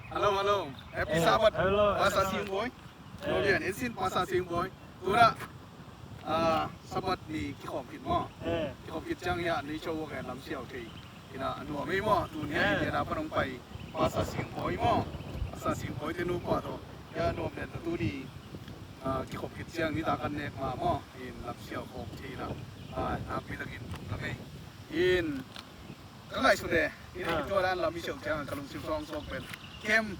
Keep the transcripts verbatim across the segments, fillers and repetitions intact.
Hello, hello. Happy Sabbath. Hello. Pastor Singbawi. Hello, Lian. Ensin Pastor Singbawi. Tuna, ah, Sabbath ni kikhawm khit maw? Kikhawm khit ciang hiah ni show work and lam siau thei. Ina a nuam ei maw? Tuni a India na pan hong pai Pastor Singbawi maw? Pastor Singbawi te nupa tawh. Hiah nuam den ta tuni, ah, kikhawm khit ciang ni ta kan nek ma maw? In lam siau khawm thei ina. Ah, nakpi takin lam ei. In Ka ngaihsut e, in tua dan lam i siau ciang ka lungsim suang suak pen. Kem,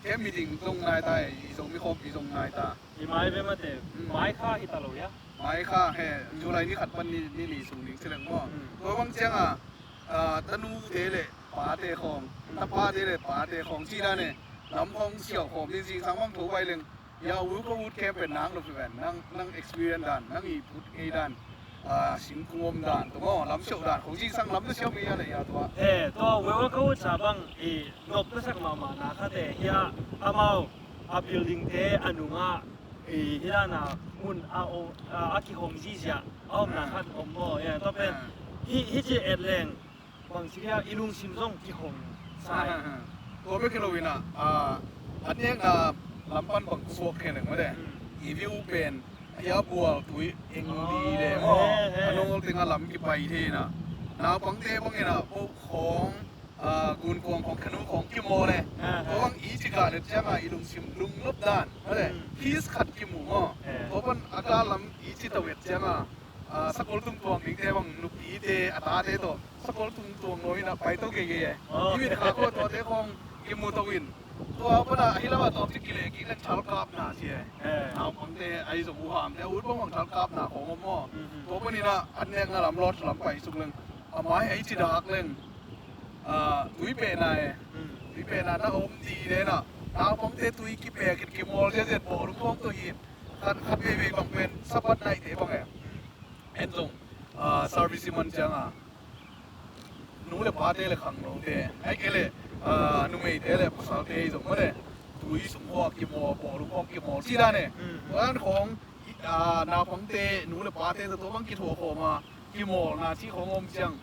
kem meeting zong nai ta e, i zong mi khawm i zong nai ta. I mai ve mate, mai kha hi ta lo ya. Mai kha he, July ni khat pan ni, ni li sung ding si leng maw. Tua bang ciang a, ah, tanu te le pa te khawng, tapa te le pa te khawng ci dan e, lam khawng siau khawm ding zingsang bang tho bai leng. Ya, Wilco Wood Camp pen nang lo pen, nang, nang experience dan, nang i put ngei dan, ah, singkung om dan, tu maw, lam siau dan, khong zingsang lam na siau ngei ya le ya tua. Eh, tua Wilco Wood sa bang i nop ka sak mahmah na khat e, hiah amau a building te a nungah i hi dan a mun a om, a, a kihong zizia a om na khat om maw, ya, tua pen hi, hi ci et leng. Bang ci hia i lungsim zong kihong sa hi. Tua bek hi lo ina, ah, a nekna lam pan bang suak khen leng mate. I view pen hia bual tui eng li le maw. A nong ol teng a lam kipai thei ina. Naupangte bang ina, pok khawng, ah, gun kuang khawng, khanu khawng kimawl le. Tua bang i ci ka let ciang a i lungsim lungnop dan mate. Peace khat kimu maw. Tua pan a ka lam i ci tawet ciang a, ah, sakol tung tuang dingte bang nupite a tate tawh sakol tung tuang lo ina pai to gege e. I mit kha ko tuate khawng kimu to in. Tua pana hi lama tawm ci kile kik leng thal kapna ci e. Naupangte ai zong uhamte a ut bang bang thal kapna khawng om maw. Tua panina an nekna lam lawt lam pai suk leng a mai ai ci dak leng, ah, tui pehna e. Tui pehna na om di le na naupangte tui kipeh kit kimawl ziazet bawlung khawng to hi. Khat, khat veivei bang pen Sabbath naite bang e. En zong, ah, service i man ciang a nu le pate le khangnote, ai kei le, ah, numeite le pasalte i zong mate. Tui sung khawng kimawl, bawlung khawng kimawl ci dan e. Tua dan khawng, ah, naupangte nu le pate tua bang kithuah khawm a kimawlna ci khawng om ciang.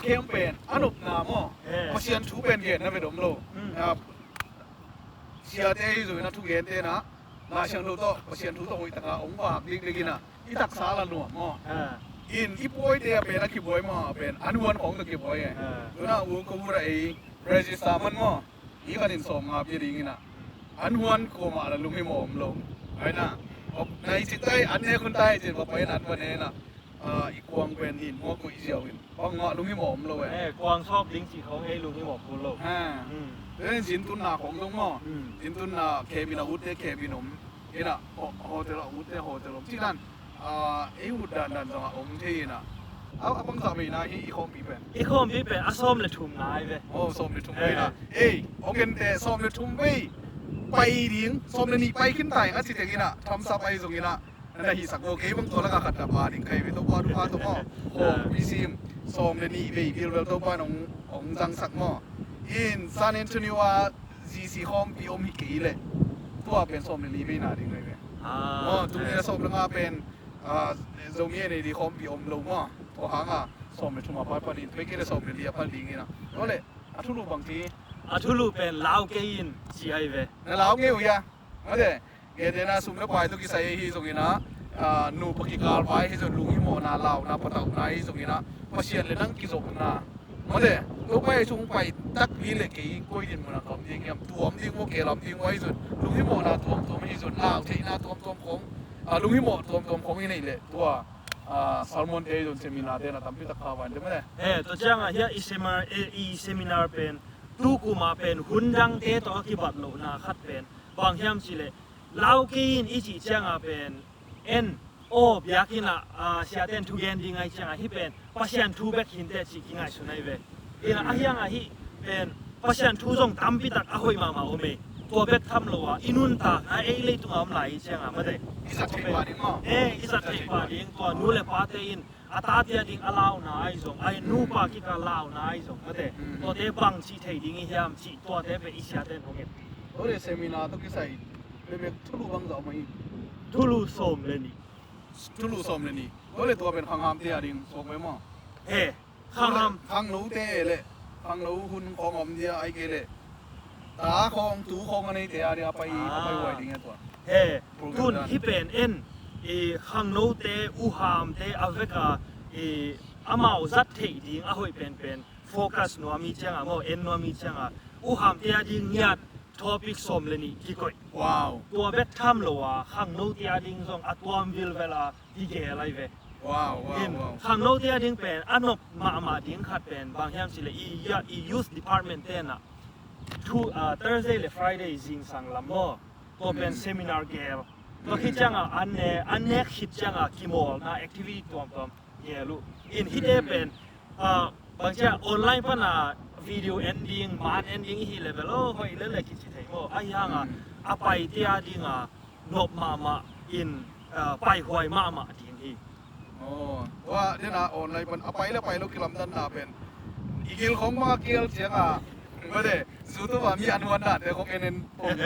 Khem pen a nopna maw. Pasian thu pen genna ve dom lo. Ah, siate i zong ina thugente na Laisiangtho tawh Pasian thu tawh hoih taka hong vak dikdik ina i taksa la nuam maw. In i puaite a pen a kibuai maw a pen an huan khawng tawh kibuai e. Tuna u ko vura ei register man maw. I khatin sawm nga pia ding ina an huan kuamah la lunghimawh om lo. Aina nai ci tai an ne khun tai cin va pai in an va ne ina. Ah, i kuang pen in maw kuih ziau in bangmah lunghimawh om lo e. Eh, kuang sawp ding cih khawng ei lunghimawh kul lo. Ha. Tua in zintunna khawng zong maw. Zintunna khebin a utte khebin om. Ina ho-, hotel a utte hotel om. Cih dan, ah, ei ut dandan zong a om thei ina. A, a bangzah veina hi i khawmpi pen. I khawmpi pen a sawm le thum ngai ve. Oh, sawm le thum veina. Ei, hong gente sawm le thum vei. Pai ding, sawm le nih pai khin tai a ci teng ina. Thamsa pai zong ina. Na hihsak lo, kei bang tua laka khat na pa ding kai ve, Topa duha tawh maw. Khawmpi sim sawm le nih vei bilbel Topa in hong, hong zangsak maw. In San Antonio a G C khawmpi om hi kei leh tua pen sawm le li veina ding kai ve. Maw, tung le sawm le nga pen, ah, Zomi a nei di khawmpi om lo maw. Tua hanga sawm le thum a pan pan in, tua kei le sawm le li a pan ding ina. Tua le a thulu bang ci. A thulu pen lau kei in ci ai ve. Na lau ngei uh hia. Mate. Gentehna sum le pai tawh kisai ahi zongin ah, ah, nupa kikal vai ahi zong lunghimawhna, launa, patauhna ahi zongin ah, Pasian le nang kizopna. Mate, Topa Jesu hong pai tak li le kei koi din muna kam ding hiam, tuam ding maw, kelam ding maw ahi zong, lunghimawhna tuamtuam ahi zong, lau theihna tuamtuam khong, ah, lunghimawh tuamtuam khong i neih leh, tua, ah, sermon te ahi zong, seminar te na tampi tak kha vai te mate. Eh, tua ciangah hiah i seminar, eh, i seminar pen, tu kuma pen, hun dangte tawh a kibat lohna khat pen, bang hiam cih leh, lau kei in i cih cianga pen en aw biakinn ah, ah, siate in thugen ding ahi cianga hih pen Pasian thu bek hinteh cih kingaihsun ahi ve. Ina ahi hanga hih pen Pasian thu zong tampi tak a hoih mahmah om e. Tua bek tham lo a i nuntakna ei leitunga om lai i cianga mate. I zat theih pah ding maw? Eh, i zat theih pah ding tua nu le pate in a tate a ding a launa ahi zong, a nupa kikal launa ahi zong mate. Tuate bang cih thei ding i hiam cih tuate pen i siate in hong etpi. Tua le seminar tawh kisai bebek thulu bang zah om ahi. Thulu sawm le nih. Thulu sawm le nih. Tua le tua pen khanghamte a ding suak ve maw? He, khangham. Khangnote le khangno hun khawng om dia ai kei le. ta khawng, tu khawng a neite a ding a pai, a pai huai ding e tua. He, program tun dan hi pen en, i khangnote, uhamte a veka, i amau zat theih ding a hoih penpen focus nuam i cianga maw, en nuam i cianga uhamte a ding ngiat topic sawm le nih kikoih. Wow. Tua bek tham lo a khangnote a ding zong a tuam vilvel a kigel ai ve. Wow, wow, in wow. Khangnote a ding pen a nop mahmah ding khat pen bang hiam cih leh i, i youth department tenah thu, ah, Thursday le Friday zingsang lam maw, tua pen seminar gel. Tua khit cianga an ne, an nek khit cianga kimawlna activity tuamtuam gel uh. In hihte pen, ah, bangcia online pana video en ding, man en ding ihi level, oh, hoih lele kici thei maw. Ahi hanga a paite a dinga nop mahmah in, ah, paihuai mahmah ding hi. Oh, tua dena online pan a pai le pai lo kilamdanna pen i gil khong mah a kial cianga made YouTube a mi an huan dan te khong en en pong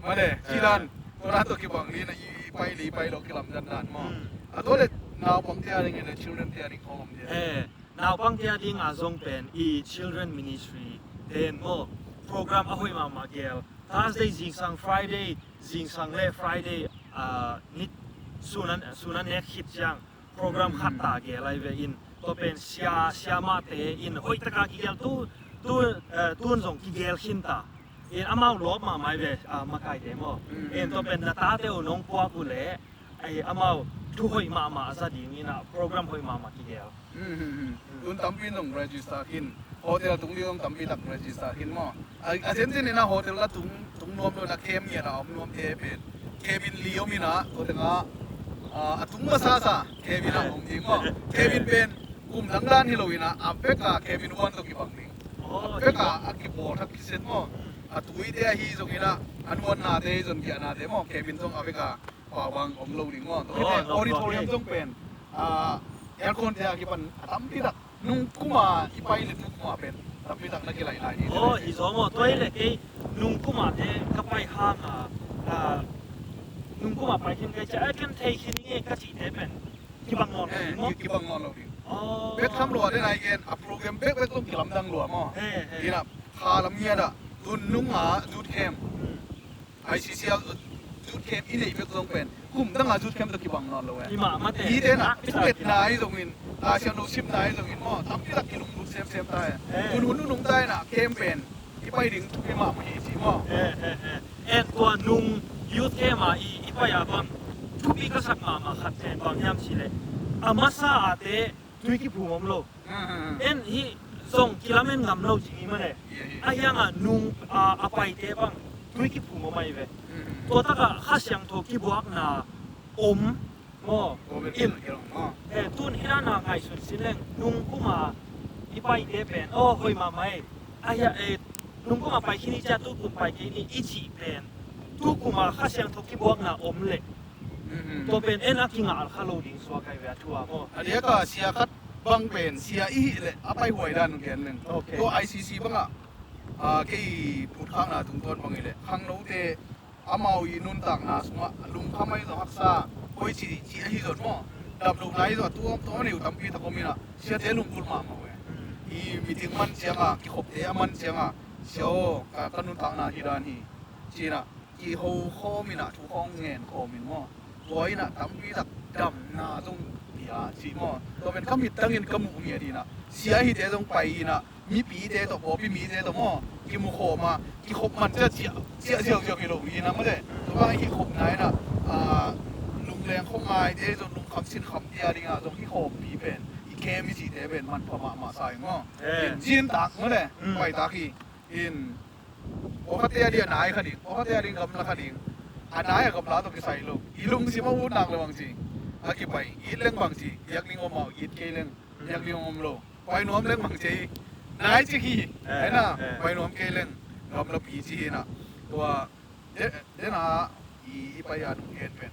made sidan tua dan to kibang li na i pai li pai lo kilamdanna maw. A tua le naupangte a ding le children te a ding khong om dia. Naupangte a dinga zong pen i children ministry ten maw program a hoih mahmah gel. Thursday zingsang, Friday zingsang le Friday, ah, nit sunan, sunan nek khit ciang program khat ta gel ai ve in tua pen sia, siamahte in hoihtaka kigel tu, tu, eh, tun zong kigel khinta. In amau lawp mahmah ai ve, ah, makaite maw. In tua pen na tate uh nong puak uh le ei amau thu hoih mahmah a za ding ina program hoih mahmah kigel. Tun tampi nong register khin, hotel tung ding zong tampi tak register khin maw. A, a zenzen ina hotel la tung, tung nuam lo na camp ngiat a om nuam te pen cabin li om ina tua tenga, a, a tung masasa cabin a om ding maw. Cabin pen kum dangdan hi lo ina a peka cabin one to kibang ding. A peka a kibawl thak kisen maw. A tuite ahi zong ina a nuannate zon giahnate maw cabin zong a peka pau bang om lo ding maw. Tua hi pen auditorium zong pen, ah, aircon te a kipan a tampi tak nung kuma i pai le tu kuma pen tampi tak na kilailai ding. Oh, hi zaw maw. Tua hi le kei nung kuma te ka pai hanga, ah, nung kuma pai khin kai cia a ken thei khin nge ka cihte pen kibang nawn lo ding maw. Kibang nawn lo ding. Bek tham lua den ai gen a program bek bek zong kilamdang lua maw. Ina kha lam ngiat ah tun nunga youth camp I C C a youth camp i neih bek zong pen kum danga youth camp tawh kibang nawn lo e. I mahmah te. I tenah thupetna ahi zongin, a siangtho simna ahi zongin maw tampi tak kilunglut semsem ta e. Tun hun nunung ta inah camp pen i pai ding thupi mahmah hi ci maw. En tua nung youth camp a i, i pai a bang thupi ka sak mahmah khat pen bang hiam cih leh a masa a te tui kiphum om lo. En hih zong kilamen ngam lo ci hi mane. Ahi hanga nung a, a paite bang tui kiphum om ahi ve. Tua takah Kha Siangtho kibuakna om maw. In tun hih dana ngaihsun sin leng nung kuma i paite pen aw hoih mahmah ei. Ahi a, eh, nung kuma pai khin i cia tu kum pai kei ni i cih pen tu kuma Kha Siangtho kibuakna om leh tua pen en a kingal kha lo ding suak ai ve a thu a maw. A diaka sia khat bang pen sia i hih leh a pai huai dan gen leng. Tua I C C bangah, ah, kei phutkhakna tungtawn bang i leh khangnote amau i nuntakna sungah lungkham ahi zong haksa hoih ci ci ahi zot maw. Damlohna ahi zong a tuamtuam a nei uh tampi tak om inah siate lungkul mahmah uh e. I meeting man cianga kikhopte a man cianga sia aw ka, ka nuntakna hi dan hi. Cinah kiho khawm inah thu khawng ngen khawm in maw. Tua inah tampi tak damna zong pia ci maw. Tua pen ka mittangin ka muh ngiat inah sia hite zong pai inah mipite tawh pawlpi mite tawh maw kimu khawm a kikhop man ciah ciah ciah ziauziau hi lo inah maw le. Tua bang i kikhopna inah lungleng khuangaite zong lungkham sinkhamte a dingah zong kikhawmpi pen i kem i cihte pen manpha mahmah sa ing maw. Zintak maw le paitak hi. In pawlkhatte a ding a nai kha ding, pawlkhatte a ding gamla kha ding. A nai a gamla tawh kisai lo. I lungsim a ut nak le bang ci a kipai it leng bang ci biak ding om a it kei leng biak ding om lo. Pai nuam leng bang ci nai ci hi. Aina pai nuam kei leng gamlapi ci hi na. Tua dena i, i pai a nung gen pen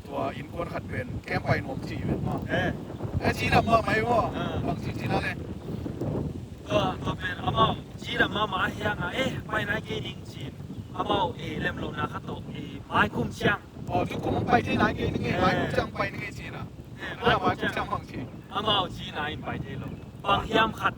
tua innkuan khat pen kem pai nuam ci pen maw. Eh, cidam mahmah hi maw. Bang ci cina le. Tua, tua pen amau cidam mahmah ahi hanga eh pai nai kei ding cin amau eh lemlohna khat tawh eh maikum ciang. Aw tukum pai thei nai kei ding eh maikum ciang pai ning eh cina. Tua maikum ciang bang ci. Amau cina in pai thei lo bang hiam khat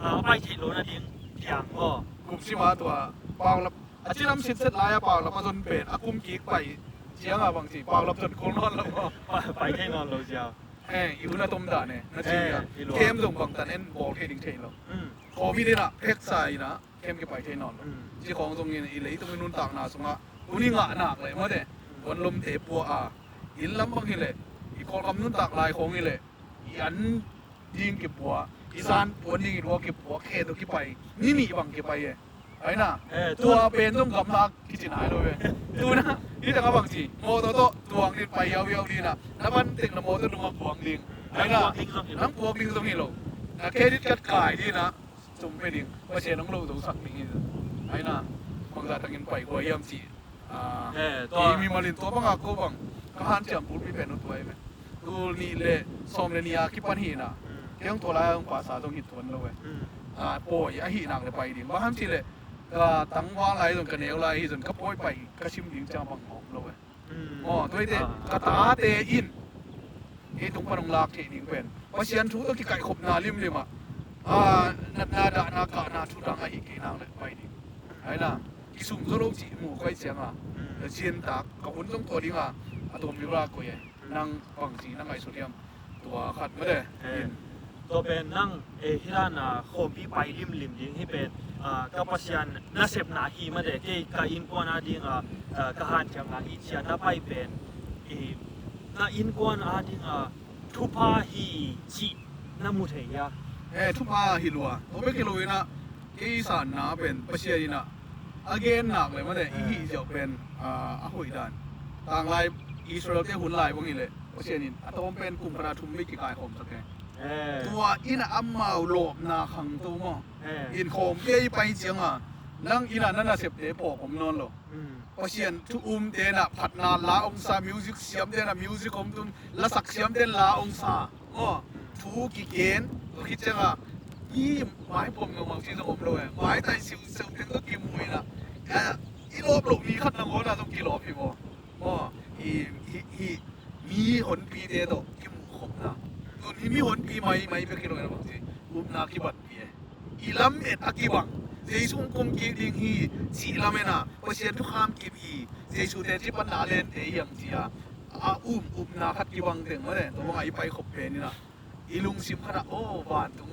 a pai thei lo nading piang maw. Kum sima tua paulap A cilam sitset lai-a paulap a zon pen a kum kik pai ciangah bang ci, paulap zon kul nawn lo. Pai, pai thei nawn lo sia. Eh, i hun a tom dan e, na ci a. Eh, i luang. Kem zong bangtan en bawl thei ding thei lo. Mm. Covid in ah, pheksa in ah, kem kipai thei nawn lo. Mm. Ci khawng zong in i leitung i nuntakna sungah hun i ngah nak leh mate. Mm. Tuan lomte pua a, inn lam bang hi leh, i Kawlgam nuntak lai khawng hi leh, i an ding kipua, i zan puan ding i lua kipua, khe tawh kipai, ni nih bang kipai e. Aina, eh, tua pen zong gamla kici nai lo e. Tuna, hi tangah bang ci, mawtaw tawh tuang ding pai yauhiau ding a, na van teng na mawtaw dungah kuang ding. Aina, nang puak ding zong hi lo. Na credit card kai ding a, sum pe ding, Pasian hong lo zosak ding hi. Aina, bangzah takin pai kua hiam ci. Ah, eh, tua. Kei mimal in tua bangah ko bang ka hanciam bulpi pen uh tua hi ve. Tul nih le sawm le nih a kipan hi na. Mm. Kei hong tua lai hong pasa zong hi tuan lo ve. Mm. Ah, pawi ahih nak le pai ding. Bang hang ci le ka tangval lai zong ka neu lai hi zong ka pawi pai ka sim ding ciang bang hawm lo ve. Mm. Aw, tua hi te, ah, ka tate in Hih tung pan hong lak theih ding pen Pasian thu tawh kikaihkhopna limlim ah, ah, natna dahna kahna thudang ahi kei nak le pai ding. Aina, kisum zo lo cih mu khuai cianga, mm, na ciantak ka hun zong tua dinga, a tuam viral koi e. Nang bangci na ngaihsut hiam? Tua khat mate. Eh. In. Tua pen nang, eh, hih dan a khawmpi pai limlim ding hih pen, ah, ka Pasian nasepna hi mate, kei ka innkuan a ding a, ah, ka hanciamna hi cia na pai pen, eh, na innkuan a ding a thupha hi cih na mu thei hia? Eh, thupha hi lua. Tua bek hi lo in ah, kei sanna pen Pasian in ah a gen nak le mate, i hih ziau pen, ah, a hoih dan. Tanglai Israel te hun lai bang hi leh Pasian in a tawm pen kum khat a thum vei kikaikhawm sak e. Eh. Tua in ah amau lawpna khangto maw? Eh. In khawmpi a i pai cianga nang in ah na nasepte phawk om nawn lo. Mm. Pasian thu umte na phatna la ong sa, music siamte na music om tun, lasak siamte la ong sa. Maw, thu kigen, tua khit cianga i maipuam ngaungau ci zong om lo e. Maitai siuseu teng tawh kimu in ah, eh, i lawp loh mi khat nangawn ah zong kilawp hi maw. Maw, i, i, i mi honpite tawh kimuhkhopna. Tun hi mi honpi maimai bek hi lo e na bang ci. Upna kibatpih e. I lamet a kibang, Jesu hong kum kik ding hi cih lamen a, Pasian thukham kip hi, Jesu teci panna a lente hi hang ci a, a um upna khat kibang teng mate, tua bangah i paikhop pen in ah, i lungsim khatah, aw, vantung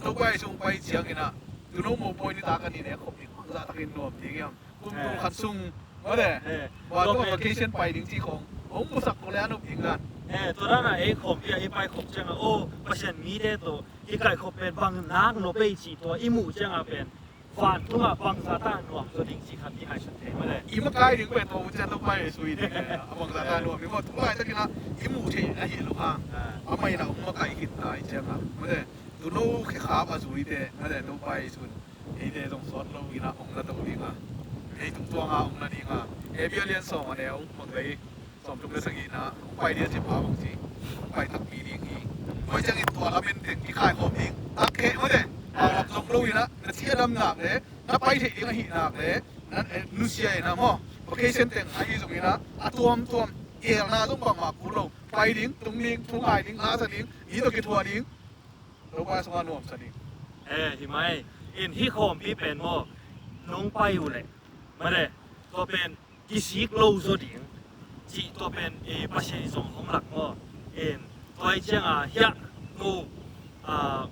Topa Jesu hong pai ciangin ah, tuno mopawi nitak a ni ne khop ding, bangzah takin nuam ding hiam? Kum tul khat sung, mate. Eh. Tua pen vacation pai ding cih khawng hong musak ko le a nop ding dan. Eh, tua dan a ei khawmpi a i pai khop ciang a, aw, Pasian mite tawh i kaih khop pen bang nak nop ei cih tua i muh ciang a pen vantungah bangzah ta nuam zaw ding cih khat i ngaihsut thei mate. I makai ding pen tua uh ciang Topa Jesu hi ding, eh, a bangzah ta nuam ding maw, tu laitakin ah i muh thei ahi lo hang. Ah. Amah in ah hong makai khit ta i ciang a, mate. Tuno khekhap a zuite, mate, Topa Jesu in eite zong sawt lo in ah hong na to ding a, ei tungtuang ah hong na ding a, Hebru a lian sawm a neu, hong pai sawmthum le sagihna, hong pai ding a cih pa bang ci, hong pai takpi ding hi. Tua ciangin tua lamen teng kikaikhawm ding, tak kheh mate, paulap zong lo in ah, na ci a dam nak le, na pai theih ding ahih nak le, na, eh, nusia in ah maw, vacation teng ahi zong in ah, a tuamtuam, gelna zong bangmah kul lo, pai ding, tung ding, thu ngai ding, la sa ding, mi tawh kithuah ding, Topa sungah nuamsa ding. Eh, hi mai. In hih khawmpi pen maw, nong pai uh leh, mate, tua pen kisik lo zaw ding cih tua pen, eh, Pasian in zong hong lak maw. In tua i ciang a hiah ko, ah,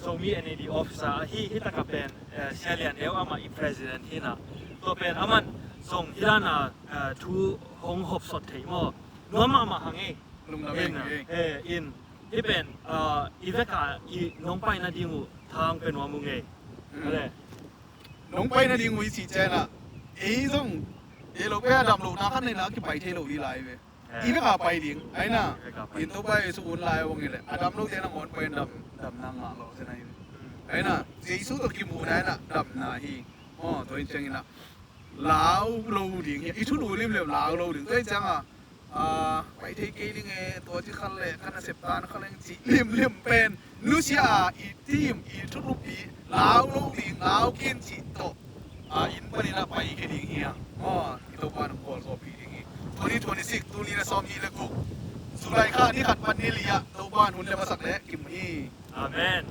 Zomi N A D officer ahi, hih takah pen, eh, Sia Lian Eu amah i president hi na. Tua pen aman zong hih dan a, eh, thu hong hopsot thei maw. Nuam mahmah hang ei. Lungdam ei. Eh, in hih pen, ah, i vek a i nong pai nading uh tha hong pia nuam ung ei. Mm. Ale. Nong pai nading uh i cih ciang a, ei zong ei lo pen a dam lohna khat nei la kipai thei lo ding lai ve. Eh. I vek a pai ding, ai na. I vek a pai. In Topa Jesu hun lai a vang hi leh a dam lote nangawn pai in dam, damna ngah lo se na hi ve. Mm. Ai na, Jesu tawh kimuhna in a damna hi. Aw, tua hi ciangin a lau lo ding hi, i thulu limlim lau lo ding. Tua hi ciang a, ah, pai thei kei ding e, tua ci khat leh ka nasep tan kha leng cih limlim pen nusia a, i team, i thulupi lau lo ding, lau kin cih tawh, ah, inn panin a pai kei ding hi a. Aw, i Topa in hong kawlsawpih ding hi. Twenty twenty-six, tuni na sawm nih le guk, July kha ni khat pan ni li ah Topa in hun le masak leh kimu hi. Amen.